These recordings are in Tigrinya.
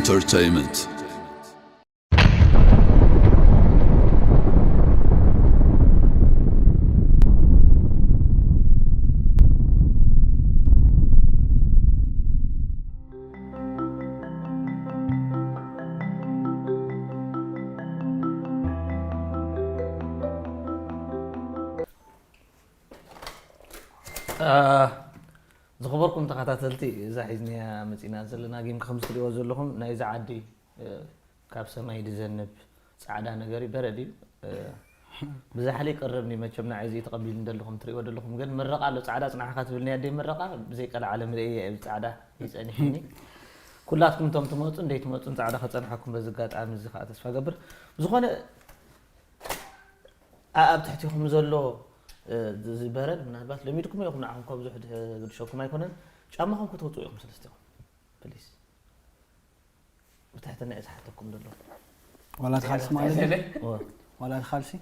Entertainment. ዝኸበርኩም ተኸታተልቲ፣ እዛ ሒዝናያ መፂና ዘለና ጌም፣ ከም ትሪእዎ ዘለኹም ናይዚ ዓዲ ካብ ሰማይ ዝዘንብ ፃዕዳ ነገር እዩ፣ በረድ እዩ። ብዛሕሊ ይቀርብ እዩ መቸም፣ ንዓይ እዚ ተቐቢሉ እንደለኹም ትሪእዎ ዘለኹም። ግን ምረቓ ኣሎ፣ ፃዕዳ ፅናሕካ ትብልኒ ኣደይ ምረቓ፣ ብዘይ ቀልዓለም ርእየ እየ ፃዕዳ ይፀኒሕኒ። ኩላትኩም እቶም ትመፁ እንደይትመፁን ፃዕዳ ከፀንሐኩም በዚ ኣጋጣሚ እዚ ከዓ ተስፋ ገብር። ብዝኾነ ኣብ ትሕቲኹም ዘሎ እዚ በረድ ምናልባት ለሚድኩም ኢኹም፣ ንዓኹም ካብ ብዙሕ ዝግድሸኩም ኣይኮነን። ጫማኹም ከተውፅኡ ኢኹም ሰለስቲኹም ፕሊስ። ብትሕትና እየ ዝሓተኩም ዘሎ። ዋላ እቲ ካልሲ ማለት እዩ? እወ። ዋላ እቲ ካልሲ?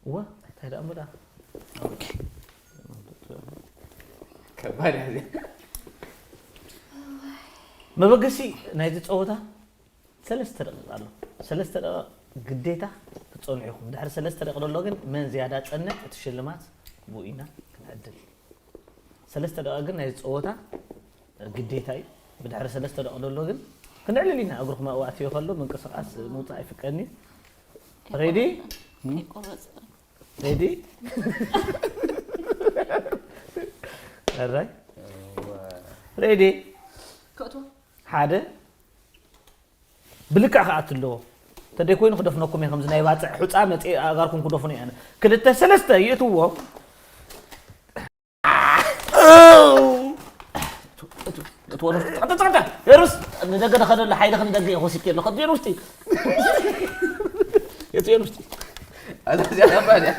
እወ፣ እንታይ ደኣ እሞ ደኣ። ኦኬ። ከባድ እያ እዚኣ። መበገሲ ናይዚ ጸወታ ሰለስተ ደቂቕ ኣሎ። ሰለስተ ደቂቕ ግዴታ ክትጸንሑ ኢኹም። ድሕሪ ሰለስተ ደቂቕ ዘሎ ግን መን ዝያዳ ጸንሕ እቲ ሽልማት ብኡ ኢና ክንዕድል። ሰለስተ ደቂቕ ግን ናይዚ ጸወታ ግዴታ እዩ። ብድሕሪ ሰለስተ ደቂቕ ዘሎ ግን ክንዕልል ኢና። እግርኹም ኣብኡ ኣትዮ ከሎ ምንቅስቓስ ምውጻእ ኣይፍቀድን እዩ። ሬዲ? ይቆረጽ። ሬዲ? ኣራይ? ሬዲ? ክእቶ። ሓደ። ብልክዕ ክኣቱ ኣለዎ። እንተደይ ኮይኑ ክደፍነኩም እየ፣ ከምዚ ናይ ባጽዕ ሑጻ መጽእ ኣእጋርኩም ክደፍኑ እየ ኣነ። ክልተ ሰለስተ ይእትዎ። እትዎ፣ እትዎ፣ እትዎ፣ የሩስ፣ ንደገ ንኸደሉ ሓይልኺ ንደገ እየ ወሲድኪ ኣለኹ። የሩስ፣ የሩስ፣ የሩስ። ኣታ እዚኣ ከባድ እያ።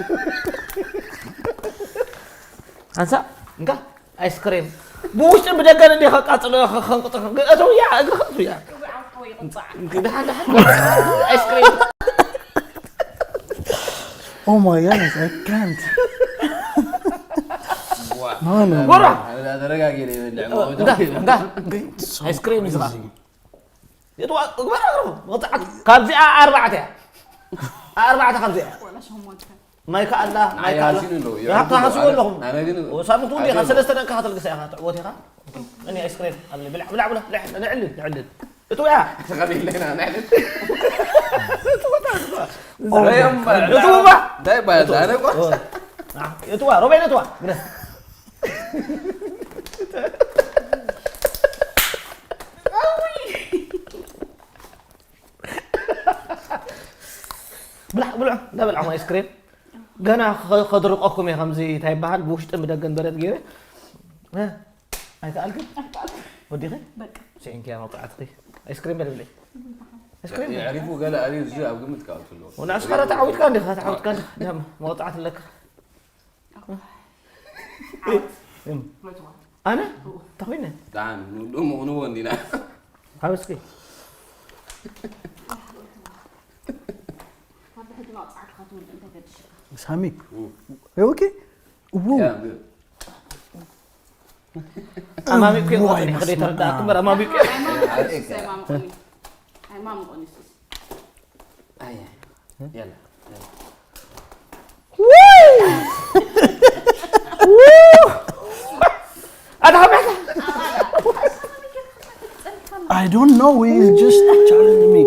ኣንሳ፣ እንካ፣ ኣይስክሬም። ብውሽጥን ብደገን እንዲኻ ቃጽሎ፣ ኸ-፣ ኸንቅጦ፣ ኸንቅ-፣ እተው እያ፣ እግሪ ኸእቱ እያ። ደሓን፣ ደሓን። ኣይስክሬም። Oh my goodness, I can't. No, no, no. ጎራ! ተረጋጊ ነው የበላዕ። እንዳ፣ እንዳ። ኣይስክሬም እዩ ዝኻ። የጥዋ፣ እግበር ኣቕርቦ። መቕጻዕቲ። ካብዚኣ ኣርባዕተ እያ። ኣርባዕተ ካብዚኣ። ወላ ሸሞንተ። ማይካ ኣላ፣ ማይካ ኣላ። ሓሲሉ ኣለዉ። ይሃብታ ሓስቡ ኣለኹም። ኣነ ግን ሳምንቱ እንዲኻ ሰለስተ ደቂቃ ከተልግሳ ኢኻ፣ ትዕወት ኢኻ። እኒ ኣይስክሬም ኣለ። ብላዕ፣ ብላዕ፣ ብላዕ፣ ብላዕ፣ ንዕልል፣ ንዕልል። እትውያ። ተቐቢልና ኢና፣ ንዕልል። እትውያ። እትውያ። እንታይ ይባላል? ኣነ እኮ። እትዋ፣ ሮቤል እትዋ። ግደ። ብላዕ፣ ብልዑ፣ እንዳበልዓኹም ኣይስክሬም። ገና ከ-፣ ከድርቀኩም እየ፣ ከምዚ እንታይ ይበሃል፣ ብውሽጥን ብደገን በረድ ገይረ። እ፣ ኣይከኣልክን? ወዲኺ? በቃ። ስዒንኪ እያ መውቃዕትኺ። ኣይስክሬም በል ብለይ። ኣይስክሬም በል። የዕሪፉ ገለ ኣብዩ እዚ ኣብ ግምት ከኣቱ ኣለዎ። ወናስ ኸረ ተዓዊትካ እንዲኻ፣ ተዓዊትካ እንዲኻ። ደም መውቃዕቲ ኣለካ። ዓወት። እም። መትዋ። ኣነ? እንታይ ኮይነ? ደሓን፣ ንወድኡ ምቕንዎ እንዲና። ካብ እስኪ። ካብ ሕጂ መቕጻዕትኻ ትውልዕ እንተገድሽካ። ሳሚ። እም። ኦኬ። እዎ። ያ፣ ብ- ኣማሚቑ እኮ እዋይ፣ ጥሪሕ ከደይ በስመ ተረዳእኩ ኣብ። እምበር ኣማሚቑ። ኣይማምቆኒ። ኣይማምቆኒ ሱስ። ኣያ። ያላ። ያላ። ውይ! ው! ኣታ ከመይ? I don't know, he's just challenging me.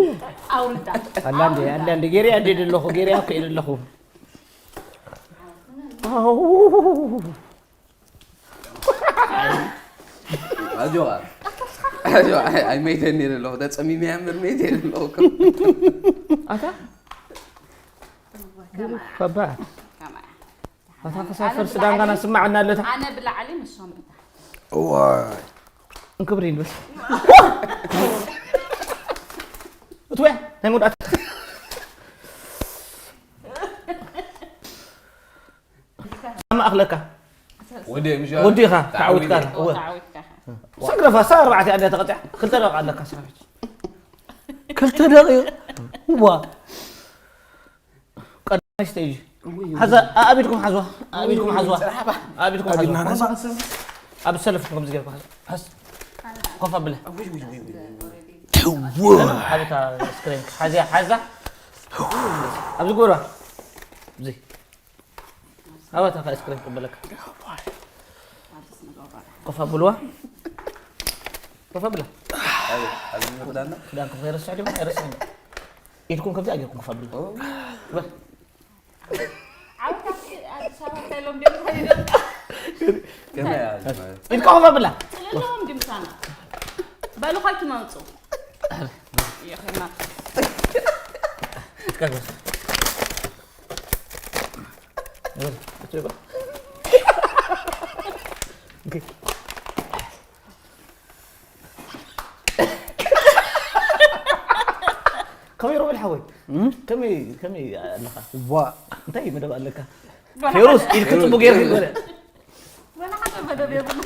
ኣውርዳ። ኣላ እንዴ፣ ኣላ እንዴ፣ ጌርያ እንዴ ደለኹ፣ ጌርያ እኮ እየ ደለኹ። ኣው። ኣጆኻ። ኣጆኻ። ኣይ፣ ኣይ፣ መይተ ነይረ ኣለኹ። ተጸሚመ እያ እምበር መይተ ነይረ ኣለኹ። ኣታ? ከማይ። ባባ። ከማይ። ኣታ ክሳፈር ኣነ ስዳንጋና ብላዕሊ፣ ስማዕና ኣለታ። ኣነ ብላዕሊ ንሶም ብታሕቲ። እዋይ። እንክብር ይንበስ። እትወያ፣ ናይ መውዳእታ። ማእኽለካ። ወዲ ምሻ ወዲኻ፣ ተዓዊትካ። ተዓዊትካ። እወ። ተዓዊትካ። ሰግረፋ፣ ሳ ኣርባዕተ ኣንዳ ተቐጽያ። ክልተ ደቂቃ ኣለካ፣ ሰራዊት። ክልተ ደቂቃ? ዋ። ቀዳማይ ስቴጅ። ሓዛ፣ ኣኣቢድኩም ሓዝዋ። ኣኣቢድኩም ሓዝዋ። ኣኣቢድኩም ሓዝዋ። ኣብ ሰለፍኩም ከምዚ ጌርኩም ሓዝዋ። ሓዝ። ኮፍ ኣብለ። ኣብታ ስክሪን ሓዚያ ሓዛ ኣብዚ ጎራ እዚ ኣባታ ከ ስክሪን ቅበለካ ኮፍ ኣብልዋ ኮፍ ኣብላ ክዳንኩም ከይረስዕ ድማ ኣይረስዕ ኢድኩም ከምዚ ኣጌርኩም ኮፍ ኣብልዋ ዓወታት ኣዲስ ኣበባ እንታይ ኢሎም ድዮም ተኸዲኖም? ከመይ ኣዝመ ኢድካ ኮፍ ኣብላ ጥልሎም ድምሳና በሉ ከይትመፁ ይኸና ኢድካ ግበር ከመይ ሮቤል ሓወይ ከመይ ከመይ ኣለኻ ዋ እንታይ መደብ ኣለካ ፌሩስ ኢድክ ጽቡቅ ጌርክ ይበለ ወላ ሓደ መደብ የብሉ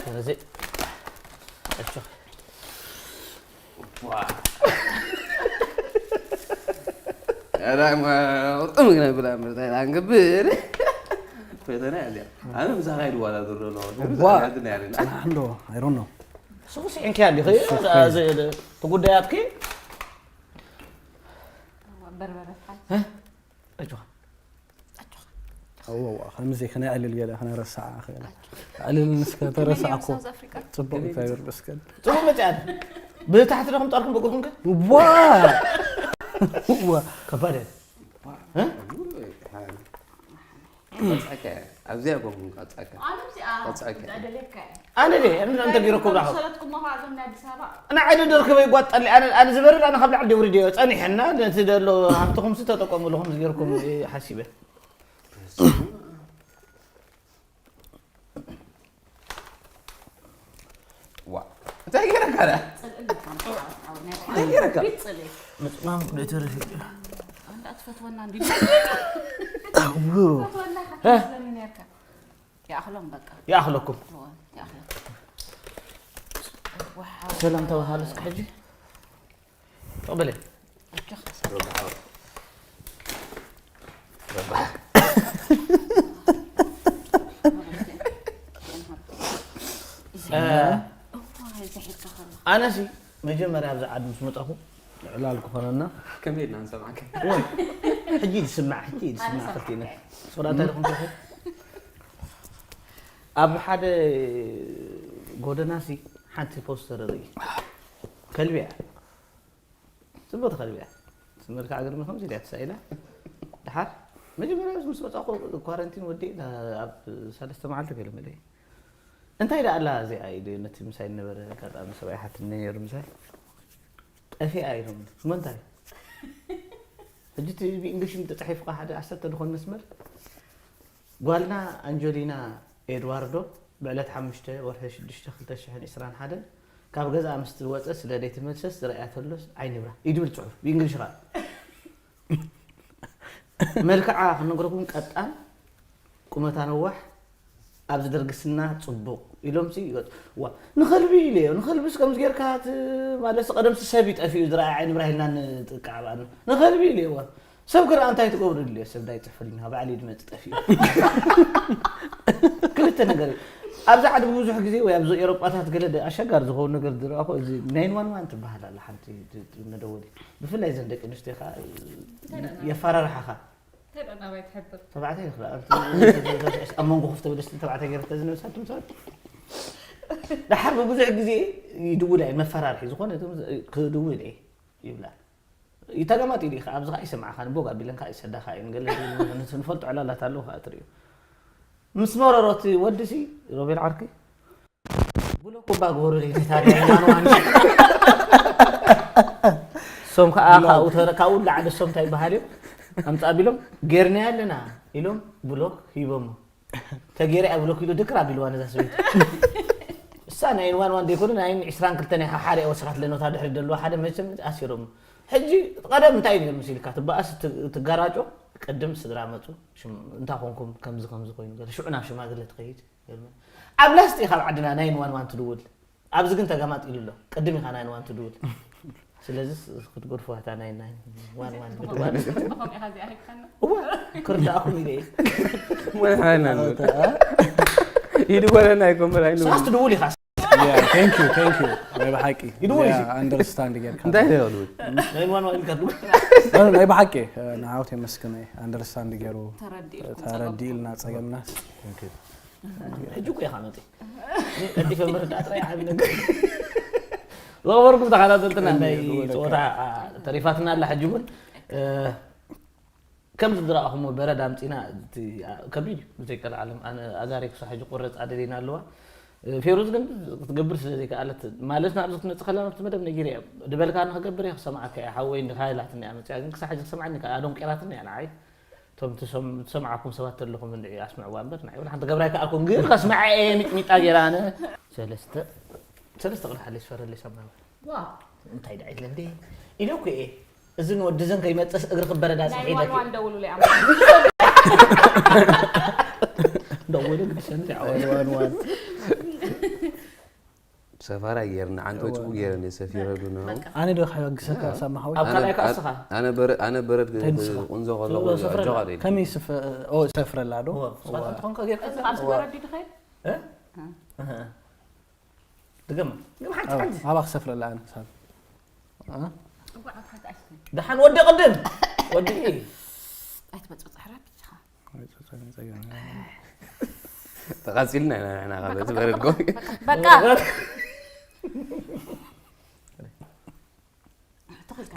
ስለዚ እቹ ቁጥም ግና ብላ ምርታ ኢላ ንገብር ፈተና እያ እዚኣ ኣነ ምሳኻ ይድዋላ ዘሎ ዋ ጽናሕ እንዶ ኣይሮን ነው ስኹ ስዒንክያ እንዲኺ እቲ ጉዳያትኪ በርበረ ሓ እቹ እወ ከምዚ ከነዕልል ገለ ከነረስዓ ገለ ዕልል ንስከ ተረሳዕኮ ሳውዝ ኣፍሪካ ጽቡቅ እንታይ በርበስከል ጽቡቅ መጽኣት ብታሕቲ ዶ ከምጣርኩም ብእግርኩም ከ ዋ ዋ ከባድ እያ ቀጻካ ኣብዚኣ ጎም ቀጻካ ኣነ እዚኣ ቀጻካ ደለካ እየ ኣነ ደ እንተ ገይረኩም ዳኹ ሰለትኩም ኸዓ እዞም ናይ ኣዲስ ኣበባ ንዓይ ዶ ደርክበ ይጓጠል ኣነ ኣነ ዝበርድ ኣነ ካብ ላዕሊ ደውሪድ እዮ ጸኒሐና ነቲ ዘሎ ሃብትኹምሲ ተጠቀሙሉ ከምዚ ገይርኩም ሓሲበ ዋ እንታይ ገይረካ ዳ እንታይ ገይረካ ቤት ፅልኢ ምጽማም ደተረፊ እንዳትፈትወና እንዲ ትፈትወና ከትመስለኒ ነርካ ይኣኽሎም በቃ ይኣኽለኩም ይኣኽሎም ዋሓው ሰላም ተባሃሉ እስከ ሕጂ ተቐበለ እጆኻ ኣነሲ መጀመርያ ኣብዚ ዓዲ ምስ መፃኹ ዕላል ክኾነና ከመይ ኢልና ንሰማዕካ ሕጂ ዝስማዕ ሕጂ ዝስማዕ ክልቲነ ሶዳ እንታይ ኢኹም ትልኩ ኣብ ሓደ ጎደናሲ ሓንቲ ፖስተር ርኢ ከልቢ እያ ፅቡቅ ተኸልቢ እያ መልክዓ ግርሚ ከምዚ ኢላ ተሳኢላ ድሓር መጀመርያ ምስ መፃኹ ኳረንቲን ወዲእ ኣብ ሰለስተ መዓልቲ ገለ መለ እንታይ ደኣ ኣላ እዚኣ ኢሉ ነቲ ምሳይ ነበረ ኣጋጣሚ ሰብኣይ ሓትኒ ነይሩ ምሳይ ጠፊኣ ኢሎም እሞ እንታይ ሕጂ እቲ ብእንግሊሽ እንተፃሒፍካ ሓደ ዓሰርተ ዝኾን መስመር ጓልና ኣንጀሊና ኤድዋርዶ ብዕለት ሓሙሽተ ወርሒ ሽዱሽተ ክልተ ሽሕን ዕስራን ሓደን ካብ ገዝኣ ምስ ትወፀ ስለ ዘይትመልሰስ ዝረኣያ ተሎስ ዓይኒ ብራ እዩ ድብል ፅሑፍ ብእንግሊሽ ኸዓ መልክዓ ክነግረኩም ቀጣን ቁመታ ነዋሕ ኣብዚ ደርጊ ስና ጽቡቕ ኢሎም ሲ ይወጽ ዋ ንኸልቢ ኢለዮ ንኸልብስ ከምዚ ጌርካ ት- ማለት ቀደምሲ ሰብ ይጠፊኡ ዝረኣየ ዓይኒ ብራሂልና ንጥቃዕ በኣና ንኸልቢ ኢለዮ ዋ ሰብ ክረኣ እንታይ ትገብሩ ድልዮ ሰብ ዳይ ጽሕፍልና ባዕሊ ድመጽ ጠፊኡ ክልተ ነገር እዩ ኣብዚ ዓዲ ብዙሕ ግዜ ወይ ኣብዚ ኤሮጳታት ገለ ደ- ኣሸጋሪ ዝኸውን ነገር ዝረኣኹ እዚ ናይን ዋን ዋን ትበሃል ኣላ ሓንቲ ድ- ድ- መደወሊ ብፍላይ ዘን ደቂ ኣንስትዮ ከዓ የፈራርሓኻ እንታይ ደኣ ናባይ ትሕብር ተባዕታይ ይኽእል ኣብ መንጎ ክፍተ ብደስቲ ተባዕታይ ገይረ ተዝነብሳ ትምሳል ድሓር ብብዙሕ ግዜ ይድውል ኣየ መፈራርሒ ዝኾነ ክድውል እየ ይብላ ይተገማጢ ኢኻ ኣብዚ ከዓ ይሰምዓኻ ንቦግ ኣቢለን ከዓ ይሰዳኻ እየን ገለ ንፈልጦ ዕላላት ኣለዉ ከዓ ትርእዩ ምስ መረሮቲ ወድሲ ሮቤል ዓርኪ ብሎክ እባ ግበሩለይ ነታ ዳይማን ዋን ሶም ከዓ ካብኡ ተረ- ካብኡ ላዕሊ ሶም እንታይ ይበሃል እዩ ኣምፃ ቢሎም ጌርናያ ኣለና ኢሎም ብሎክ ሂቦሞ ተጌረ እያ ብሎክ ኢሉ ድክር ኣቢልዋ ነዛ ሰበይቲ እሳ ናይ ዋን ዋን ዘይኮነ ናይ ዕስራን ክልተን እያ ሓሓር እያ ወሲኻትለ ነታ ድሕሪ ደለዋ ሓደ መቸም ኣሲሮሞ ሕጂ ቀደም እንታይ እዩ ነይሩ መሲልካ ትበኣስ ት- ትጋራጮ ቅድም ስድራ መፁ ሽም- እንታይ ኮንኩም ከምዚ ከምዚ ኮይኑ ገለ ሽዑ ናብ ሽማግለ ትኸይድ ኣብ ላስት ኢኻ ኣብ ዓድና ናይን ዋን ዋን ትድውል ኣብዚ ግን ተገማጢሉ ኣሎ ቅድም ኢኻ ናይን ዋን ትድውል ስለዚ ክትገድፉዋ እታ ናይ ናይን ዋን ዋን ምድዋል ብኸምኡ ኢኻ እዚኣ ሂብካና እዋ ክርዳእኹም ኢለ እየ ወልሓና ይድወለና ኣይኮን በላይ ሳስ ትድውል ኢኻ Yeah, thank you, thank you። ናይ ብሓቂ ይድወል እዩ። Yeah, understand ጌርካ። እንታይ ነው ያሉት? ናይ ማን ማለት ካሉ No, no፣ ናይ ብሓቂ ንዓውት የመስግን። Understand ገይሩ ተረዲእኩም ተረዲእልና ጸገምና። ሕጂ እኮ ኢኻ መፂ ቀዲፈ ምርዳእ ጥራይ ዓብ ነገር ዝኸበርኩም ተኸታተልትና ናይ ፀወታ ተሪፋትና ኣላ ሕጂ እውን ከምዚ ዝረኣኹሞ በረድ ኣምፂና ከቢድ እዩ ብዘይቀልዓለም ኣነ ኣጋሪ ክሳብ ሕጂ ቁረፅ ኣደለይና ኣለዋ ፌሩዝ ግን ክትገብር ስለ ዘይከኣለት ማለት ናብዚ ክትመፅእ ከላ ናብቲ መደብ ነጊረ እየ ድበልካ ንክገብር እየ ክሰምዓካ እየ ሓወይ እንድካ ኢላትኒ እያ መፅያ ግን ክሳብ ሕጂ ክሰምዓኒ ከኣ ኣዶንቂራትኒ እያ ንዓይ እቶም ትሰምዓኩም ሰባት ተለኹም እንድዒ ኣስምዕዋ እምበር ንዓይ ወላ ሓንቲ ገብራ ኣይከኣልኩን ግን ከስምዓ እየ ሚጥሚጣ ገይራ ኣነ ሰለስተ ሰለስተ ቅዳሕ ኣለይ ስፈረለይ ሳምናዊ እንታይ ደኣ ኢለ እንዴ ኢለ እኮ እየ እዝን ወድዝን ከይመፅስ እግሪ ክበረዳ ፅሒለኪ ዋን ደውሉለይ ኣም ደወለ ግድሰን ዋን ዋን ሰፋራ ጌርና ዓንተው ጭው ጌረ ሰፊረሉ ነው ኣነ ዶ ከየግሰካ ሳማ ሓወይ ኣብ ካልኣይ ከኣ እስኻ ኣነ በረ- ኣነ በረድ እንታይ ንስኻ? ቁንዞ ከለኹ ሰፍረና። ጆኻ ደይ ከመይ ስፈ ኦ ሰፍረላ ዶ ስፋት እንትኾንካ ጌርካ ኣብዚ በረዲ ትኸይድ ድገማ ድገማ ሓንቲ ሓንቲ ኣባ ክሰፍረላ ኣነ ክሳብ እጓዓት ሓንቲ ኣይትኸይድ ደሓን ወዲ ቅድም ወዲ ኣይትበፅበፅ ሕራብ ኢኻ ተቃፂልና ኢና ንሕና ካብ በቲ በረድ ጎ በቃ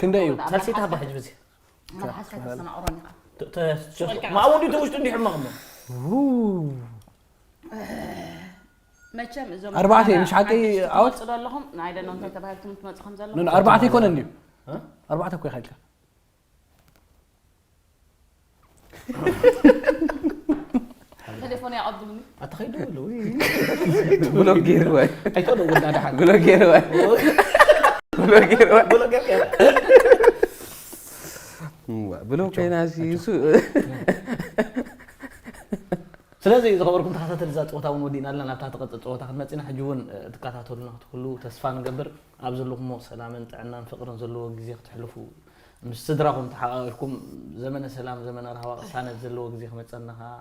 ክንደይ እዩ ሳልሰይቲ ሃባ ሕጂ በዚ መሓዝካ ተሰናዕሮን ኢኻ ማእወዲ ተውሽጡ እንዲሕመቕሞ መቸም እዞም ኣርባዕተ እዩ፣ ምሽ ሓቂ ሓደሽቲ ዓወት? ትመፁ ዘለኹም ናይ ደኖ እንታይ ተባሂልኩም ትመፁ ከም ዘለኹም ኖ፣ ኖ፣ ኣርባዕተ ይኮነን ድዩ ኣርባዕተ እኮ ይኸልካ ቴሌፎን ያቐብሉኒ ኣተኸይዱ ኣለዉ ብሎክ ገይርዋ ኣይተደውልና ደሓን ብሎክ ገይርዋ ብሎክ ገይርዋ ብሎክ ገይርካ ብሎክ ኮይና እሱ ስለዚ ዝኸበርኩም ተኸታተል እዛ ፀወታ እውን ወዲእና ኣለና ናብታ ትቐፅል ፀወታ ክንመፅና ሕጂ እውን ትከታተሉና ክትክሉ ተስፋ ንገብር ኣብ ዘለኹሞ ሰላምን ጥዕናን ፍቅርን ዘለዎ ግዜ ክትሕልፉ ምስ ስድራኹም ተሓቃቂፍኩም ዘመነ ሰላም ዘመነ ራህዋ ቅሳነት ዘለዎ ግዜ ክመፀና ከዓ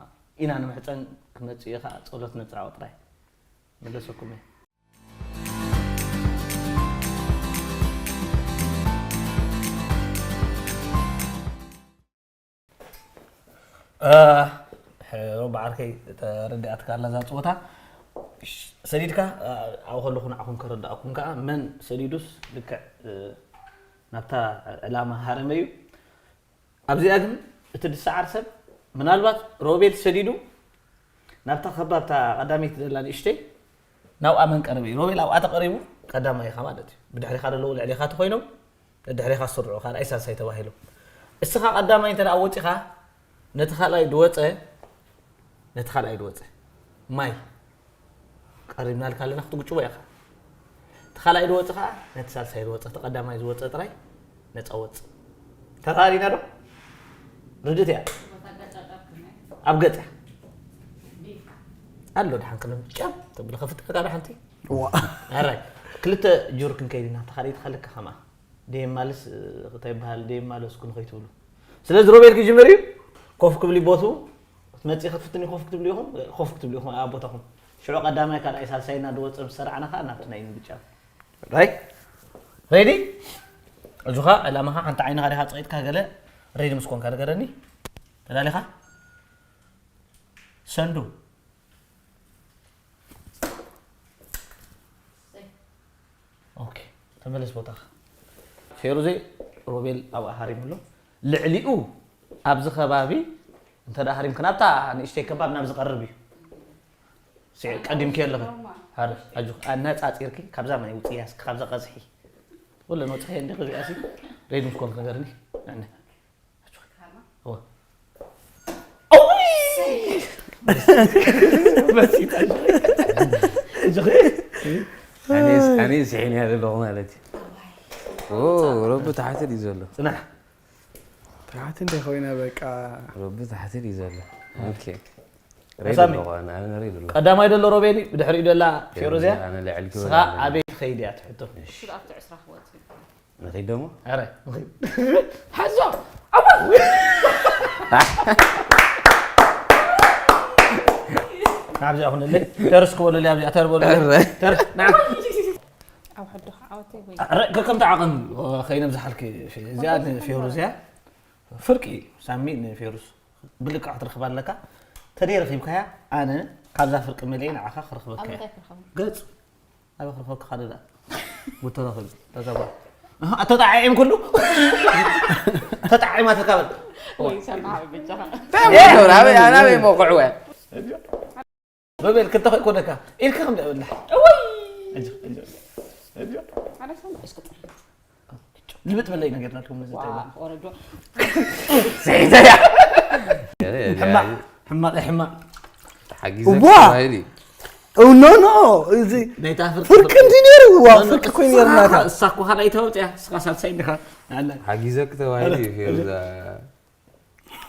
ኢና ንምሕፀን ክትመፅኡ ከዓ ፀሎት ነፃወ ጥራይ መለሰኩም እየ ሮባ ዓርከይ ተረዲኣትካ ኣላ እዛ ፀወታ ሰዲድካ ኣብኡ ከለኹ ንዓኹም ከረዳእኩም ከዓ መን ሰዲዱስ ልክዕ ናብታ ዕላማ ሃረመ እዩ ኣብዚኣ ግን እቲ ድሰዓር ሰብ ምናልባት ሮቤል ሰዲዱ ናብታ ከባብታ ቀዳመይቲ ዘላ ንእሽተይ ናብኣ መን ቀረበ እዩ ሮቤል ኣብኣ ተቐሪቡ ቀዳማይ ኢኻ ማለት እዩ ብድሕሪኻ ዘለዉ ልዕሊኻ ተኮይኖም ድሕሪኻ ዝስርዑ ካልኣይ ሳልሳይ ተባሂሎም እስኻ ቀዳማይ እንተ ደኣ ወፂኻ ነቲ ካልኣይ ድወፀ ነቲ ካልኣይ ድወፀ ማይ ቀሪብናልካ ኣለና ክትጉጭቦ ኢኻ እቲ ካልኣይ ድወፀ ከዓ ነቲ ሳልሳይ ድወፀ እቲ ቀዳማይ ዝወፀ ጥራይ ነፃ ወፅ ተራሪና ዶ ርድት እያ ኣብ ገፅ እያ ኣሎ ድሓን ክልም ጫም ተብለ ከፍትካ ካብ ሓንቲ ኣራይ ክልተ ጁር ክንከይድ ኢና ተኻሪት ከለካ ከማ ደየማልስ እንታይ ይበሃል ደየማለስኩ ንኸይትብሉ ስለዚ ሮቤል ክጅምር እዩ ኮፍ ክብል ቦቱ ክትመፅእ ክትፍትን ኮፍ ክትብሉ ኢኹም ኮፍ ክትብሉ ኢኹም ኣብ ቦታኹም ሽዑ ቀዳማይ ካልኣይ ሳልሳይ እና ድወፀ ምስ ሰራዕና ከዓ ናብቲ ናይ ምርጫ ራይ ሬዲ እዙኻ ዕላማኻ ሓንቲ ዓይንኻ ዲኻ ፀቂጥካ ገለ ሬዲ ምስ ኮንካ ንገረኒ ተዳሊኻ ሰንዱ ኦኬ ተመለስ ቦታኻ ፌሩዜ ሮቤል ኣብኣ ሃሪሙ ኣሎ ልዕሊኡ ኣብዚ ከባቢ እንተ ደኣ ሃሪምካ ናብታ ንእሽተይ ከባብ ናብ ዝቐርብ እዩ ስዕ ቀዲምኪ ኣለኺ ሃር ኣጆ ኣነጻጺርኪ ካብዛ ማይ ውጽያ እስኪ ካብዛ ቀዝሒ ወለ ንወጽሐ እንዲ ክዚኣ ሲ ሬድ ምስ ኮንክ ንገርኒ ንዕነ ኣነ ስሒን እያ ዘለኹ ማለት እዩ ረቢ ታሕቲ ድዩ ዘሎ ፅናሕ ታሕቲ እንታይ ኮይና በቃ ረቢ ታሕቲ ድዩ ዘሎ ኦኬ ሬድ ሳሚ። ኣለኹ ኣነ ኣነ ሬድ ኣለኹ ቀዳማይ ዘሎ ሮቤሊ ብድሕሪኡ ደላ ፌሮዝያ ኣነ ልዕል ክብል ስኻ ኣበይ ትኸይድ እያ ትሕቶ ሽዑ ኣብቲ ዕስራ ክወፅእ ንኸይድ ደሞ ኣረ ሓዞ ኣብዚኣ ኩነለይ። ተርስ ክበሉለይ ኣብዚኣ፣ ተር በሉለይ። እረ። ተር፣ ንዓ። ኣብ ሕድኻ ዓወተይ ወይ? እረ፣ ከከምቲ ዓቐን ከይነብዝሓልኪ፣ እዚኣ ንፌሩዝ እያ። ፍርቂ ሳሚ ንፌሩዝ ብልክዕ ክትረኽባ ኣለካ። ተደይ ረኺብካያ፣ ኣነ ካብዛ ፍርቂ መሊኤ ንዓኻ ክረኽበካ ኣብ እየ። ምንታይ ክረኽበኒ? ገጹ። ኣበይ ክረኽበካ ካልእ ደኣ? ጉተረኽብ፣ ተዘባ። ኣሃ፣ ኣተጣዒዒም ኩሉ? ተጣዒማ ተካበል። ወይ ሰማዕ ብቻኻ። እንታይ እሞ፣ ናበይ፣ ናበይ እሞ ክዕወ? በቤል፣ ክልተ ኮይ ኮነካ። ኢልካ ከም ደብላ። እወይ! ኣጆ፣ ኣጆ፣ ኣጆ። ሓደ ሰው እስክጥ። ልብጥ በለይ ነገር ናልኩም ነዚ ዋ፣ ተይባ። ወረዶ። ዘይዘያ። ሕማቕ፣ ሕማቕ፣ ሕማቕ። ሓጊዘ ዋ! ተባሂሉ እዩ። ኦ፣ ኖ፣ ኖ፣ እዚ ናይታ ፍርቂ ፍርቂ ፍርቂ። እንዲ ነይሩ፣ ዋ፣ ኖ፣ ኖ፣ ፍርቂ ኮይኑ ነይርና እታ። እሳ እኮ ካልኣይ ተወፅያ፣ እስኻ ሳልሳይ እንዲኻ። ኣላ። ሓጊዘ ክተባሂሉ እዩ፣ ፌሩዛ።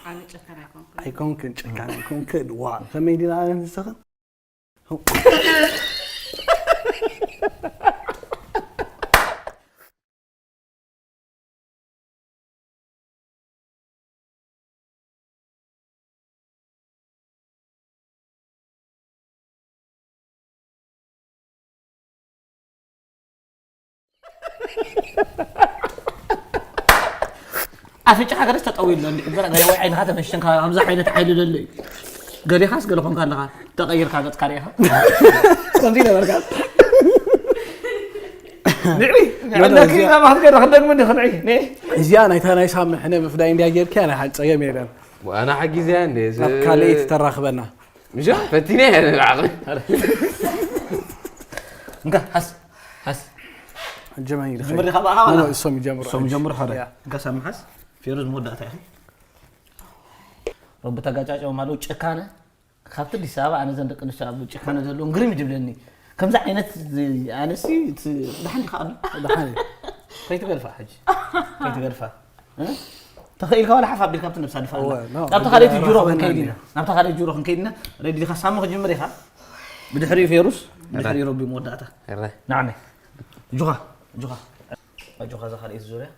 ኣነ ጨካን ኣይኮንኩን። ኣይኮንክን፣ ጨካን ኣይኮንክን። ዋ፣ ከመይ ዲና ኣነ ንስኽን? ኣፍንጫኻ ገለስ ተጠውዩ ኣሎ እንዲ እምበር፣ ገለ ወይ ዓይንኻ ተመሽንካ፣ ከምዚ ዓይነት ሓይሊ ዘሎ እዩ። ገሊኻስ ገለ ኮንካ ኣለኻ፣ ተቐይርካ ገጽካ ርኢኻ። ከምዚ ነበርካ። ንዒ፣ ንዒ፣ ገለ ኣለኪ፣ እዚኣ ናባኻ ገለ ክደግም እንዲ ክንዒ፣ ኒ። እዚኣ ናይታ ናይ ሳሚ ሕነ ምፍዳይ እንድያ ጌርክያ፣ ናይ ሓቂ ጸገም የለን። ኣነ ሓጊዘያ እንደ፣ ኣብ ካልኣይቲ ተራኽበና። ምሻ? ፈቲነ እየ ንባዕለይ። እንካ፣ ሓስ፣ ሓስ። ጀመር ኢልካ። ጀመር ኢልካ ብኣኻ ዋላ? እሶም ይጀምሩ። እሶም ይጀምሩ፣ ሓደ። ያ። እንካ፣ ሳሚ ሓስ። ፌሩዝ መወዳእታ ኢኺ። ረቢ ተጋጫጨው ማለው ጭካነ። ካብቲ ኣዲስ ኣበባ ኣነ ዘን ደቂ ኣንስትዮ ኣብ ጭካነ ዘለዎም ግርም እዩ ዝብለኒ። ከምዚ ዓይነት ዝ-፣ ኣነሲ ት-፣ ደሓን ኢኻ ኣሎ? ደሓን እዩ። ከይትገድፋ ሕጂ። ከይትገድፋ። እ? ተኽኢልካ ዋላ ሓፍ ኣቢልካ ኣብቲ ነብሳ ድፋ ኣላ። እወ፣ ኖ፣ ናብቲ ካልኣይቲ ጅሮ ረኽበና ክንከይድ ኢና። ኢና። ናብቲ ካልኣይቲ ጅሮ ክንከይድ ኢና። ረዲ ዲኻ ሳሚ ክጅምር ኢኻ። ብድሕሪኡ ፌሩስ፣ ብድሕሪኡ ረቢ መወዳእታ። እረ። ንዓመይ። ጁኻ፣ ጁኻ። ጁኻ እዛ ካልኣይቲ ዙርያ።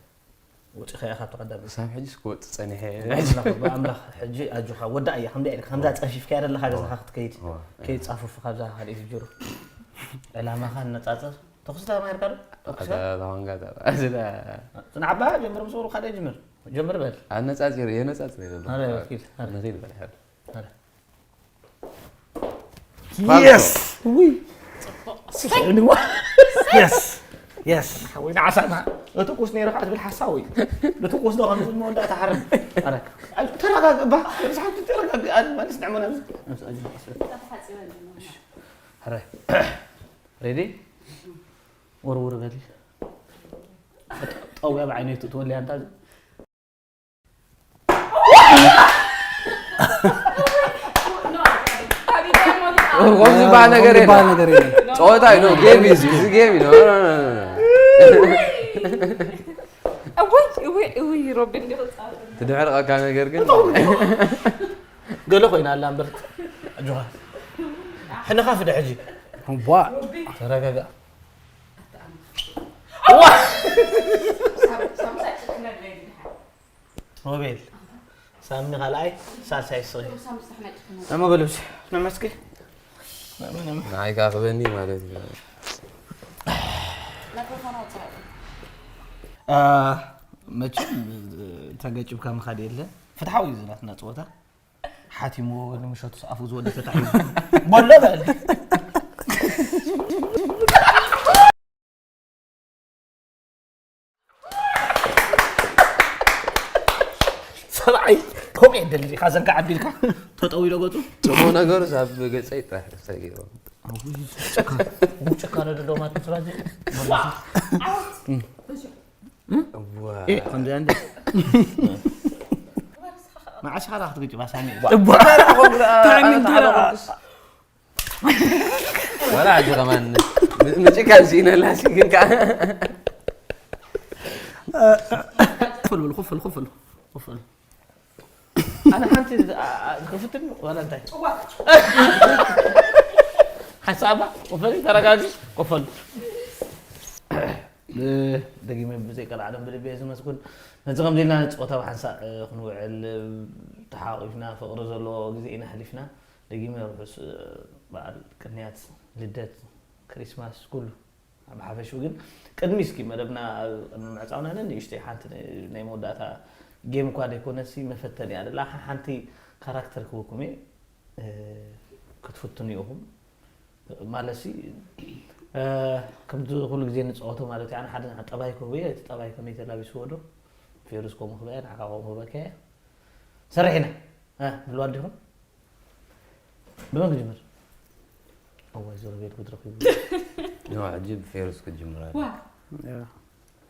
ወጺኻ ኢኻ ካብቲ ቀዳማይ። ክሳብ ሕጂስ ክወጽእ ጸኒሐ። ብኣምላኽ፣ ብኣምላኽ፣ ሕጂ ኣጆኻ፣ ወዳእ እያ፣ ከምዚኣ ኢልካ፣ ከምዛ ጸፊፍካያ ዘለኻ ገዛኻ ክትከይድ፣ እወ። ከይጻፉፍ ካብዛ ካልኣይቲ ጅሮ። ዕላማኻ ነጻጽር። ተኹሲ ተማሂርካ ዶ? ተኹስካ? ኣታ፣ ተኾንካ፣ ኣታ፣ ኣታ፣ ስለ ንዓባ ጀምር፣ ምስ በሉ ካልእ ጅምር። ጀምር በል። ኣነጻጺር፣ የነጻጽር የለ። ኣረ፣ ወኪል፣ ኣረ። ንኺድ በል፣ ሕድ። ኣረ። ፋልኮ። የስ! ውይ! ጽቡቕ። ስሕንዋ። የስ! የስ! ሓወይ፣ ንዓሳና። እቲ ቁስ ነይሩ ከዓ ትብል ሓሳዊ። ነቲ ቁስ ዶ ከም ዝብል መወዳእታ ሓረም። ኣረ። ኣይ፣ ተረጋግ እባ። ብዝሓት ተረጋግ። ኣነ ማለት ንዕመና። ተተሓጺበ ኣለና። እሺ። ሕራይ። ሬዲ? ወርውር በሊ። ጠውያ ብዓይነይ ትወልያ እንታ ከምዚ ዝበሃል ነገር የለን። ዝበሃል ነገር የለን። ጸወታ እዩ፣ ኖ፣ ጌም እዩ፣ እዚ ጌም እዩ፣ ኖ፣ ኖ፣ ኖ፣ ኖ፣ ኖ። እውይ፣ እውይ፣ እውይ፣ ሮቢ እንዲኹ ጻፍ። ትድሕርቐካ ነገር ግን። ገለ ኮይና ኣላ እምበር፣ ኣጆኻ። ሕነኻ ፍደ ሕጂ። ዋ። ተረጋጋ። ዋ። ሳም-፣ ሳምሳይ ጭክነለይ ድሓን። ሮቤል፣ ሳሚ ካልኣይ፣ ሳልሳይ እስኺ። ሳሚ ሳሕና ጭክነ። ነመ በሉ እስኪ፣ ነመ እስኪ። ነመ፣ ነመ። ንዓይ ከኣ ክበኒ ማለት እዩ። ማይክሮፎን ኣውፅእ። አ፣ መቸም፣ ተገጭብካ ምኻድ የለ። ፍትሓዊ እዩ ዝናትና ፀወታ። ሓቲምዎ ንምሸቱ ሰኣፉ ዝወደ ተታሒዙ። በሎ በል። ሰብኣይ ከምኡ የደሊ ኢኻ ዘንጋ ዓቢልካ ተጠዊሎ ገጹ። ጽቡቕ ነገሩ ኣብ ገጸይ ጥራሕ ተሰጊሩ። ጭካ፣ ጭካ ነደዶ ማለት ምስራዚ። እዋ። እ፣ ከምዚ እንደ። መዓስ ኢኻ ክትግጭ ባሳኒ? እዋ። እንታይ ደኣ ኮንግራ፣ ታይሚንግ ኣነ ደኣ። ተሓለኹስ። ወላ ሕጂ ከማን ም-፣ ምጭካን ስኢነላ ሲ ግን ከኣ። ክፍል በሉ፣ ክፍል፣ ክፍል፣ ክፍል። ኣነ ሓንቲ ዝ-፣ ኣ-፣ ኣ-፣ ክፍትን ዋላ እንታይ? እዋ። ሓሳባ፣ ክፈል፣ ተረጋጊ፣ ክፈል። እ፣ ደጊመ ብዘይ ቀልዓለም ብልቢ እየ ዝመስግን። ነዚ ከምዚ ኢልና ንጸወታ ብሓንሳእ፣ እ፣ ክንውዕል፣ እ፣ ተሓቒፍና ፍቕሪ ዘለዎ ግዜ ኢና ኣሕሊፍና። ደጊመ ርሑስ በዓል ቅንያት፣ ልደት፣ ክሪስማስ፣ ኩሉ ብሓፈሽኡ። ግን ቅድሚ እስኪ መደብና፣ ቅድሚ ምዕጻውና ንእሽተይ ሓንቲ ናይ መወዳእታ ጌም እኳ ዘይኮነሲ መፈተኒ እያ ደላ። ሓንቲ ካራክተር ክህበኩም እየ፣ ክትፍትኑ ኢኹም። ማለትሲ ከምዚ ኩሉ ግዜ ንፃወቶ ማለት እዩ። ኣነ ሓደ ጠባይ ክህቡ እየ። እቲ ጠባይ ከመይ ተላቢስዎ ዶ? ፌሩስ ከምኡ ክበያ፣ ንዓኻ ከምኡ ክበካ እየ። ሰሪሕና ብልዋ ዲኹም? ብመን ክጅምር? እዋይ፣ ዞር ቤት ጉድ ረኺቡ። ሕጂ ብፌሩስ ክጅምር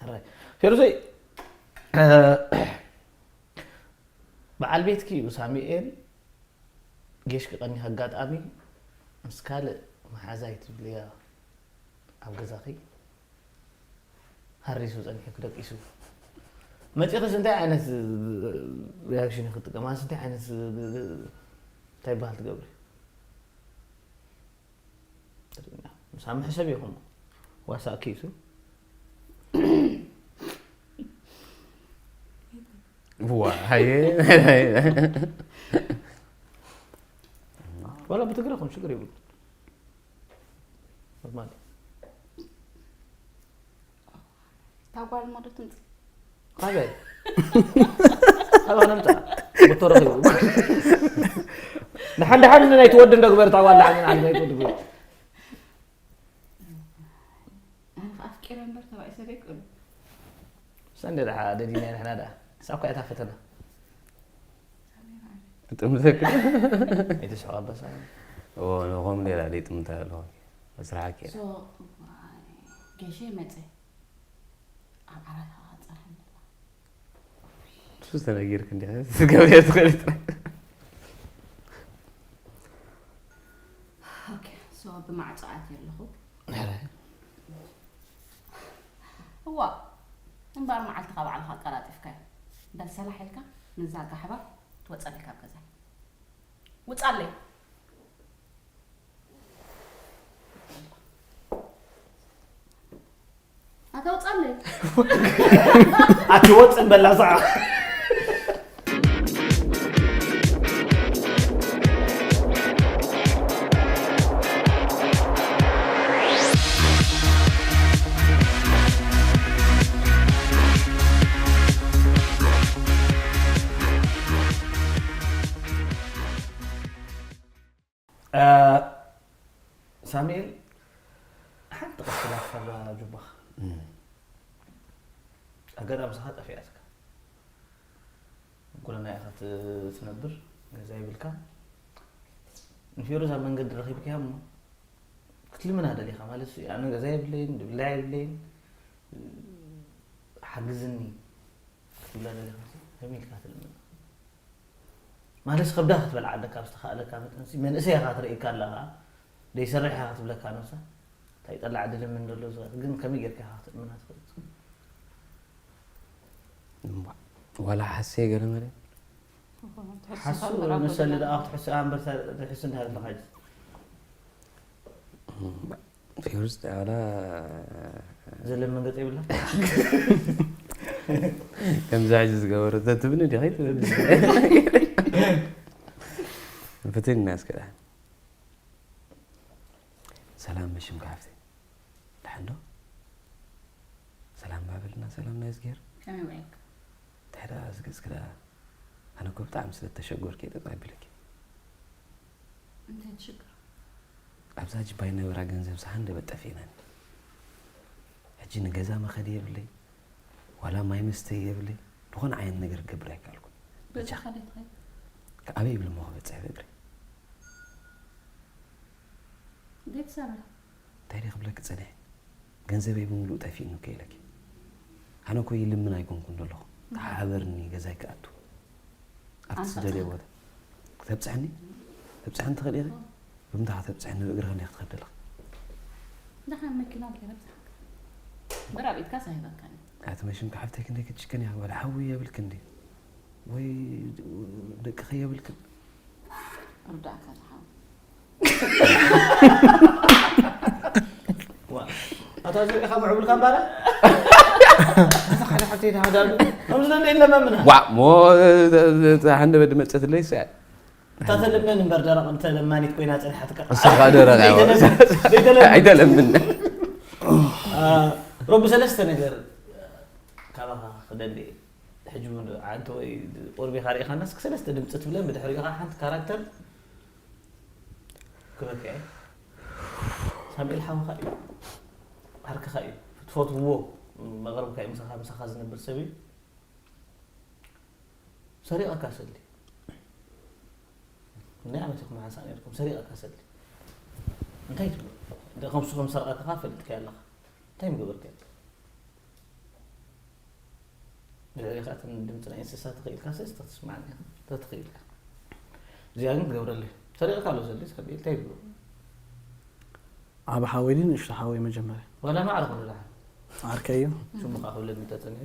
ኣለ። ፌሩሰይ፣ በዓል ቤትኪ እዩ ሳሚኤል። ጌሽ ክቐኒ ኣጋጣሚ ምስ ካልእ መሓዛይ ትብልያ ኣብ ገዛኺ ሃሪሱ ጸኒሑ ክደቂሱ መጺእኽስ እንታይ ዓይነት ሪያክሽን ክትጥቀም? ኣንስ እንታይ ዓይነት እንታይ በሃል ትገብሪ? ምስ ኣብ መሕሰብ ኢኹም ዋሳእ ኪሱ ዋ ሃየ ዋላ ብትግረ ኹን ሽግር ይብሉ ኖርማል ታጓል ሞዶ ትምጽእ ካበይ ካበይ ነምጻ ብቶ ረኺቡ ንሓን ደሓን ናይ ትወዲ እንዶ ግበር ታጓል ደሓን ንዓል ናይ ትወዲ ግበር ኣነ ከኣ ኣፍቂረ እምበር ተባኢሰ ዘይክእሉ ሰንደ ደሓ ደዲና ንሕና ደኣ ሳኳ እታ ፈተና ትጥምተክ ኣይትስሕቕ ኣባሳ ኦ ነኾም ሌላ ደይ ጥምታ ኣለኹ ስራሓክ So ገሸ መጸ ኣብ ዓራት ጸርሐ ሱስ ተነጊርክ እንዲ ትገብር ትኽእል ጥራሕ ኦኬ so ብማዕጾ ኣትየ ኣለኹ እዋ እምበኣር መዓልትኻ ባዕልኻ ኣቀላጢፍካዮ በል ሰላሕ ኢልካ ንዛ ጋሕባ ትወፀለይ ካብ ገዛይ ውፃለይ ኣታ ውፃለይ ኣቲ ወፅን በላ ሰዓ ሳሙኤል ሓንቲ ቅስላትካ ጁባኻ ኣጋጣሚ ስኻ ጠፊኣትካ ጎደና ኢኻ ትነብር ገዛ ይብልካ ንፌሩዝ ኣብ መንገዲ ረኺብካያ እሞ ክትልምና ደሊኻ ማለት ኣነ ገዛ የብለይን ድብላ የብለይን ሓግዝኒ ክትብላ ደሊኻ ከመይ ኢልካ ትልምና ማለት ከብዳ ክትበልዓ ኣለካ ብዝተኻእለካ መጠን መንእሰይ ኢኻ ትርእየካ ኣለኻ ደይሰርሕ ኢኻ ክትብለካ ነብሳ እንታይ ጠላዕ ድልምን ዘሎ ዝኽእል ግን ከመይ ጌርካ ኢኻ ክትእምና ትኽእል ዋላ ሓስየ ገለ መለ ሓሱ መሰሊ ደኣ ክትሕሱ እያ እምበር ትሕሱ እንዳ ኣለኻ ሕጂ ፊርስ ዋላ ዘለ መንገፂ የብላ ከምዚ ሕጂ ዝገበረ ተትብኒ ዲኸ ትብል ፍትን እናስከዳ ሰላም መሽም ካፍቲ ደሓን ዶ ሰላም ባበልና ሰላም ናይ ዝጌር ከመይ ውዒልካ እንታይ ደኣ ዝገጽኪ ደኣ ኣነ እኮ ብጣዕሚ ስለ ተሸጎርኪ እየ ጠጠው ኣቢለኪ እንታይ ትሽግር ኣብዛ ጅባይ ነበራ ገንዘብ ሰሓን ደበ ጠፊእናኒ ሕጂ ንገዛ መኸዲ የብለይ ዋላ ማይ መስተይ የብለይ ዝኾነ ዓይነት ነገር ክገብር ኣይከኣልኩን በጃኻ ዶ ትኸይድ ኣበይ ይብልሞ ክበፅሕ ብእግሪ ቤተሰብ እንታይ ደ ክብለኪ ፀኒሐ ገንዘበይ ብምሉእ ጠፊእኒ እኮ ኢለኪ ኣነ እኮ ይልምን ኣይኮንኩን ዘለኹ ተሓሓበርኒ ገዛይ ክኣቱ ኣብቲ ዝደልዮ ቦታ ተብፅሐኒ ተብፅሐኒ ትኽእል ኢኺ ብምንታይ ከተብፅሐኒ ብእግሪ ከመይ ክትኸደልኺ ደሓን መኪና ገይረ ብፅሓካ እምበር ኣብ ኢድካ ሳሂበካኒ ኣቲ መሽም ክሓፍተይ ክንደይ ክትሽከን ኢኻ ወላ ሓዊ የብልክ እንዲ ወይ ደቂ ከየብልክን ርዳእካ ዝሓው ኣታ ዝሪኢኻ ምዕቡልካ እምባረ ኣታ ሓደ ሓፍተይ ተሃዳሉ ከምዚ ዘለ ኢለ መምና ዋ ሞ ሓንደ በዲ መፀትለይ ሰ እታ ተለምነን እምበር ደረቕ እንተ ለማኒት ኮይና ጸኒሓትካ። እሳ ኸኣ ደረቕ እያ። ዘይተለምነ- ዘይተለምነ- ኣይተለምነ። አ፣ ሮቢ ሰለስተ ነገር ካባኻ ክደሊ እየ። ሕጂ እውን ኣንተ ወይ ቁርቢኻ ርኢኻናስ ክሰለስተ ድምፂ ትብለን ብድሕሪኡ ከዓ ሓንቲ ካራክተር ክበክዐ። ሳሙኤል ሓውኻ እዩ፣ ዓርክኻ እዩ፣ ትፈትውዎ መቕረብካ እዩ፣ ምሳኻ ምሳኻ ዝነብር ሰብ እዩ። ሰሪቐካ ሰሊ ናይ ዓመት ኢኹም ሓንሳእ ነርኩም ሰሪቐካ ሰሊ እንታይ ትብሎ? ከምሱ ከም ሰርቐካ ፈልጥካ ኣለኻ እንታይ ምገበርካ? ብልዕሊ ከኣ እተን ድምፂ ናይ እንስሳ ትኽእል ኢልካ ሰስ ተትስማዓኒ ኢኻ ተትኽእል ኢኻ። እዚኣ ግን ትገብረለይ ሰሪቕካ ኣሎ ዘለ ሳቢ እንታይ ይብሎ? ዓብ ሓወይ ድዩ ንእሽቶ ሓወይ መጀመርያ? ዋላ ማዕረ ኩሉ ደሓን ዓርከይ እዩ። ሽሙ ከዓ ክብለኒ ተፀኒሑ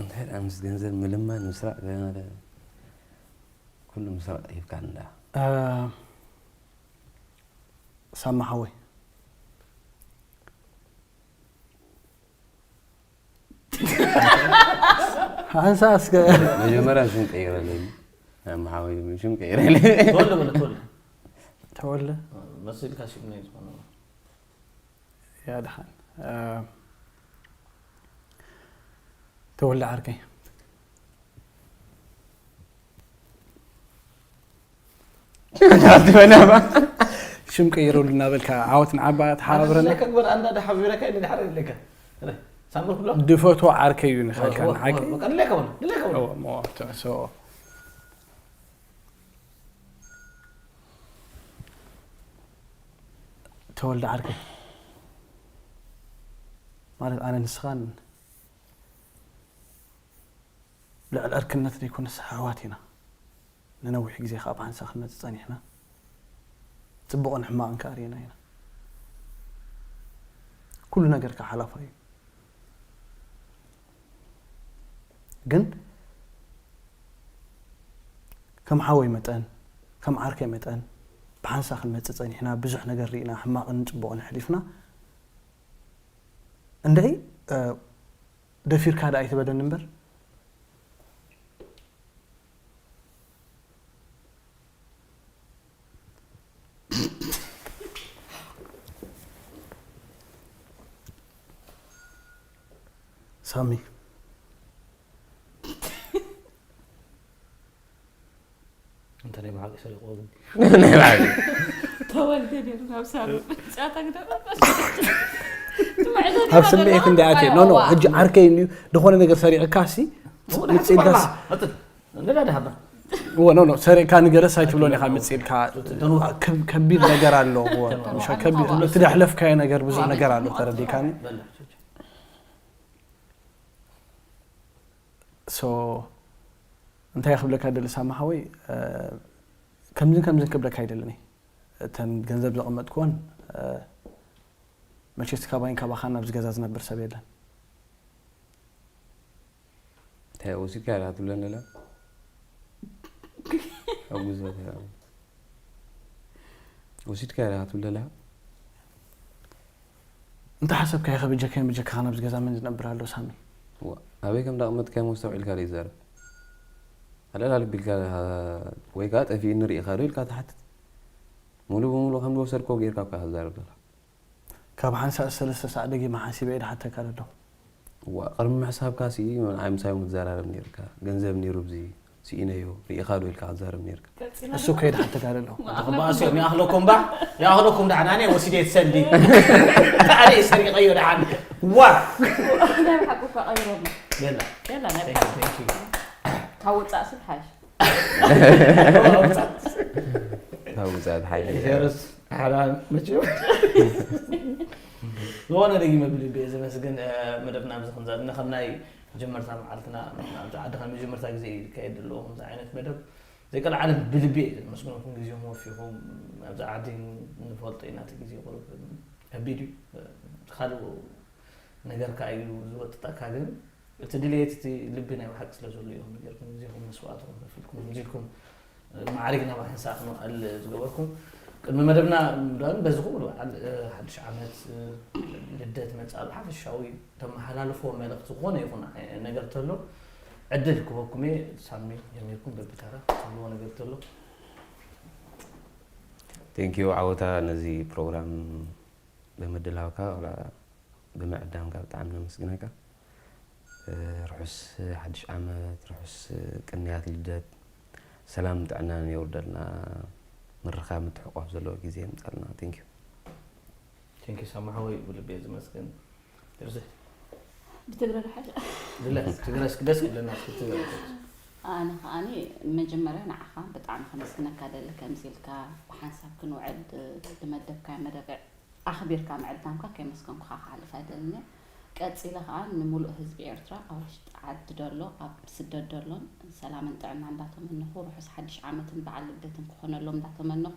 እንታይ ደኣ ምስ ገንዘብ ምልማን ምስራቕ ገለ ኩሉ ምስራቕ ሂብካ እንዳ እ፣ ሳማ ሓወይ ሓንሳ እስከ መጀመርያ ሽም ቀይረለይ። ኣመሓወይ ሽም ቀይረለይ። ተወልደ በለ ተወልደ ተወልደ መሲልካ ሽም ናይ ዝኾነ ያ ደሓን እ፣ ተወልደ ዓርከይ ሽም ቀይረሉ እናበልካ ዓወት ንዓባ ተሓባብረና። ከግበር ኣንዳ ዳሓቢረካ ኢለ ድሓር ኢለካ ሳምር ኩሎ ድፈቶ ዓርከይ እዩ ንኻልካ ንዓቂ በቃ ድሌካ ወላ ድሌካ ወላ እዎ፣ እሞ፣ ሶ፣ ተወልደ ዓርከይ ማለት ኣነ ንስኻን ልዕሊ ዕርክነት ዘይኮነስ ኣሕዋት ኢና። ንነዊሕ ግዜ ከዓ ብሓንሳእ ክንመፅእ ፀኒሕና። ፅቡቕን ሕማቕን ከዓ ርኢና ኢና። ኩሉ ነገር ከዓ ሓላፋ እዩ። ግን ከም ሓወይ መጠን ከም ዓርከይ መጠን ብሓንሳእ ክንመፅእ ፀኒሕና። ብዙሕ ነገር ርኢና፣ ሕማቕን ፅቡቕን ኣሕሊፍና። እንደይ እ፣ ደፊርካ ደኣ ኣይትበለኒ እምበር ሳሚ እንተ ናይ ብሓቂ ሰሪቕዎ ግን ናይ ባዕሉ። ተወልደ ነይሩ ናብ ሳሚ መፅኣታ ግዳ ኣብ ስምዒት እንዲ ኣትየ ኖ ኖ ሕጂ ዓርከይ እንድዩ ዝኾነ ነገር ሰሪቕካ ሲ ምፅኢልካስ እንደዳ ድሃባ እዎ ኖ ኖ ሰሪቕካ ንገለስ ኣይትብሎን ኢኻ ምፅኢልካ ከብ- ከቢድ ነገር ኣሎ እዎ ምሻ ከቢድ እቲ ደሕለፍካዮ ነገር ብዙሕ ነገር ኣሎ ተረዲካኒ ሶ እንታይ ክብለካ ደሊ ሳማ ሓወይ እ፣ ከምዝን ከምዝን ክብለካ ኣይደልን እየ እተን ገንዘብ ዘቐመጥክወን እ፣ መቼስ ካባይን ካባኻን ኣብዚ ገዛ ዝነብር ሰብ የለን እንታይ ወሲድካ ኢኻ ትብለኒ ኣላ? ኣብ ጉዞ ተራ- ወሲድካ ኢኻ ትብለኒ ኣላ? እንተ ሓሰብካዮ ከብጀካን ብጀካኻን ኣብዚ ገዛ መን ዝነብር ኣሎ ሳሚ ዋ፣ ኣበይ ከም ዳቕመጥካዮ መስተውዒልካ ዘይዛረብ ኣለላ ልቢልካ ወይ ከዓ ጠፊእኒ ርኢኻ ዶ ኢልካ ትሓትት ሙሉ ብሙሉ ከም ዝወሰድኮ ጌርካ እኳ ክዛረብ ዘለካ ካብ ሓንሳእ ሰለስተ ሳዕ ደጊመ ሓሲበ እየ ድሓተካ ደለኹ ዋ፣ ቅድሚ ምሕሳብካ ሲ ንዓይ ምሳዮም ክትዘራረብ ነይርካ። ገንዘብ ነይሩ ብዚ ስኢነዮ ርኢኻ ዶ ኢልካ ክትዛረብ ነይርካ። እሱ ከይድ ሓተካ ደለኹ ተኽባእስዮም ይኣኽለኩም ባ ይኣኽለኩም ደሓን ኣነ ወሲደ ትሰንዲ ኣነ ሰሪቀዮ ደሓን ዋ ናይ ብሓቂ እኳ ቀይሮም የላ የላ ናይ Thank you, thank you. ካብ ወፃእ ስብ ሓሽ ካብ ውፅኣት ሓይሊ ጀርስ ሓላል መችው ዝኾነ ደጊመ ብልቢ እየ ዘመስግን እ፣ መደብና ኣብዚ ክንዛዝና ከም ናይ መጀመርታ መዓልትና ኣብዚ ዓዲ ከም መጀመርታ ግዜ እዩ ዝካየድ ዘለዎ ከምዚ ዓይነት መደብ ዘይቀልዓለም ብልቢ እየ ዘመስግነኩም ግዜኹም ወፊኹም ኣብዚ ዓዲ ንፈልጦ ኢና እቲ ግዜ ቁሩብ ከቢድ እዩ እ፣ ካልእ ነገር ከዓ እዩ ዝወጥጠካ ግን እቲ ድልየት እቲ ልቢ ናይ ብሓቂ ስለ ዘሎ ኢኹም ገርኩም ግዜኹም መስዋእትኹም ከፊልኩም ህዚልኩም ማዕሪግ ናብ ሓንሳእ ክንውዕል ዝገበርኩም ቅድሚ መደብና ምዳን በዚ ኩሉ በዓል ሓድሽ ዓመት ልደት መፅእ ኣሎ ሓፈሻዊ ተመሓላልፎ መልእክቲ ዝኾነ ይኹን ነገር ተሎ ዕድል ክበኩም እየ። ሳሚ ጀሚርኩም በብተራ ትብልዎ ነገር ተሎ። Thank you ዓወታ ነዚ ፕሮግራም ብምድላውካ ወላ ብምዕዳምካ ብጣዕሚ ነመስግነካ። ርሑስ ሓድሽ ዓመት፣ ርሑስ ቅንያት ልደት፣ ሰላም ጥዕናን የውርደልና። ምርኻብ ምትሕቋፍ ዘለዎ ግዜ የምፀልና። Thank you። Thank you ሳሚ ሓወይ ብልቢ እየ ዝመስግን። ደርዘ ብትግረ ዶ ሓሻ ድለ ትግረ እስኪ ደስ ክብለና እስኪ ትግረ ኣነ ከዓኒ መጀመርያ ንዓኻ ብጣዕሚ ከመስግነካ ደሊ ከምዚ ኢልካ ብሓንሳብ ክንውዕል ዝመደብካዮ መደብ ኣኽቢርካ ምዕዳምካ ከየመስገንኩኻ ክሓልፍ ኣይደልን እየ። ቀፂለ ከዓ ንምሉእ ህዝቢ ኤርትራ ኣብ ውሽጢ ዓዲ ደሎ ኣብ ስደት ደሎን ሰላምን ጥዕና እንዳተመነኹ ርሑስ ሓድሽ ዓመትን በዓል ልደትን ክኾነሎም እንዳተመነኹ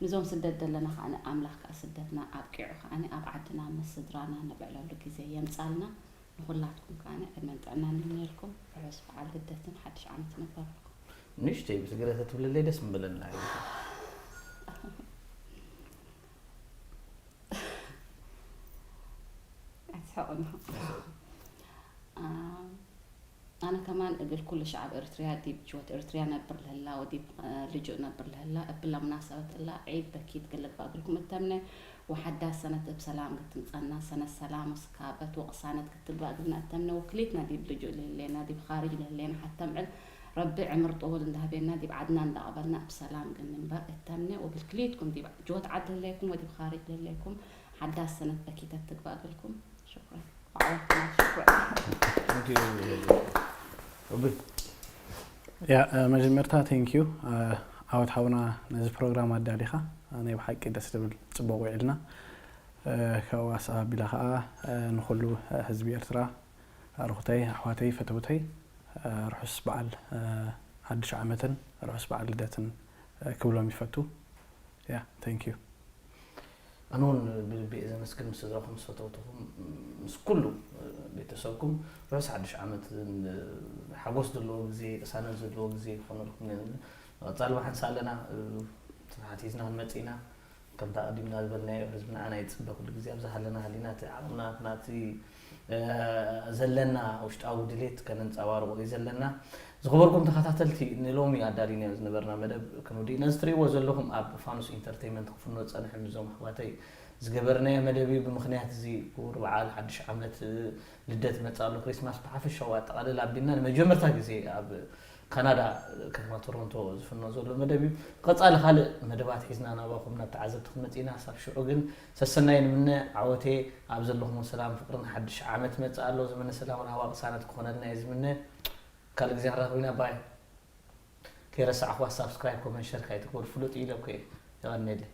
ንዞም ስደት ደለና ከዓ ኣምላኽ ከዓ ስደትና ኣብቂዑ ከዓ ኣብ ዓድና ምስ ስድራና ነብዕለሉ ግዜ የምፃልና። ንኹላትኩም ከዓ ዕድመን ጥዕናን ይምነየልኩም። ርሑስ በዓል ልደትን ሓድሽ ዓመት ነበረልኩም። ንእሽተይ ብትግረ ተትብልለይ ደስ ምበለና። ኣትስሕቕና። ኣነ ከማን እብል ኩሉ ሸዓብ ኤርትርያ ዲብ ጅወት ኤርትርያ ነብር ለህላ ወዲብ ልጁእ ነብር ለህላ እብላ ሙናሰበት እላ ዒድ በኪት ግልግባ እግልኩም እተምነ ወሓዳስ ሰነት እብ ሰላም ግትምጸና ሰነት ሰላም ወስካበት ወቅሳነት ግትግባ እግልና እተምነ ወክሊትና ዲብ ልጁእ ለህሌና ዲብ ኻርጅ ለህሌና ሓተምዕል ረቢ ዕምር ጥውል እንዳህቤና ዲብ ዓድና እንዳቐበልና እብ ሰላም ግንንበር እተምነ ወግልክሊትኩም ዲብ ጅወት ዓድ ለህሌኩም ወዲብ ኻርጅ ለህሌኩም ሓዳስ ሰነት በኪተት ትግባ እግልኩም። ሽኩረን። ያ መጀመርታ ቴንኪዩ ዓወት ሓውና ነዚ ፕሮግራም ኣዳሊኻ ናይ ብሓቂ ደስ ዝብል ፅቡቅ ውዒልና። ካብኡ ኣሰባቢላ ከዓ ንኩሉ ህዝቢ ኤርትራ ኣርኹተይ ኣሕዋተይ ፈተውተይ ርሑስ በዓል ሓድሽ ዓመትን ርሑስ በዓል ልደትን ክብሎም ይፈቱ። ያ ቴንኪዩ። ኣነ እውን ብልቢ እየ ዘመስግን ምስ ስድራኹም ምስ ፈተውትኹም ምስ ኩሉ ቤተሰብኩም ርሑስ ሓድሽ ዓመት። ሓጎስ ዘለዎ ግዜ ቅሳነት ዘለዎ ግዜ ክኾነልኩም። ቀፃሊ ብሓንሳ ኣለና። ተሓቲዝና ክንመፅእ ኢና። ከምታ ቀዲምና ዝበልናዮ ህዝብና ኣና ይፅበ ኩሉ ግዜ ኣብዚ ሃለና ሃሊና እቲ ዓቕምና ናቲ ዘለና ውሽጣዊ ድሌት ከነንፀባርቆ እዩ ዘለና። ዝኸበርኩም ተኸታተልቲ ንሎሚ ኣዳሊናዮ ዝነበርና መደብ ክንውዲ ነዚ ትርእይዎ ዘለኹም ኣብ ፋኑስ ኢንተርቴይመንት ክፍኖ ፀንሐ ምዞም ኣሕዋተይ ዝገበርናዮ መደብ እዩ። ብምኽንያት እዚ ክቡር በዓል ሓድሽ ዓመት ልደት መፃ ኣሎ ክሪስማስ ብሓፈሻዊ ኣጠቓልል ኣቢልና ንመጀመርታ ግዜ ኣብ ካናዳ ከተማ ቶሮንቶ ዝፍኖ ዘሎ መደብ እዩ። ቀፃሊ ካልእ መደባት ሒዝና ናባኹም ናብ ተዓዘብቲ ክንመፅእ ኢና። ሳብ ሽዑ ግን ሰሰናይ ንምነ ዓወቴ ኣብ ዘለኹም ሰላም ፍቅርን ሓድሽ ዓመት መፅእ ኣሎ ዝምነ ሰላም ራህዋ ቅሳነት ክኾነልና እየ ዝምነ። ካልእ ግዜ ክራኽብ ኢና ባይ። ከይረሳዕኹዋ ሳብስክራይብ ኮመንት ሸር ካይትግበሩ ፍሉጥ እዩ ኢለኩ እየ። የቐንየለይ።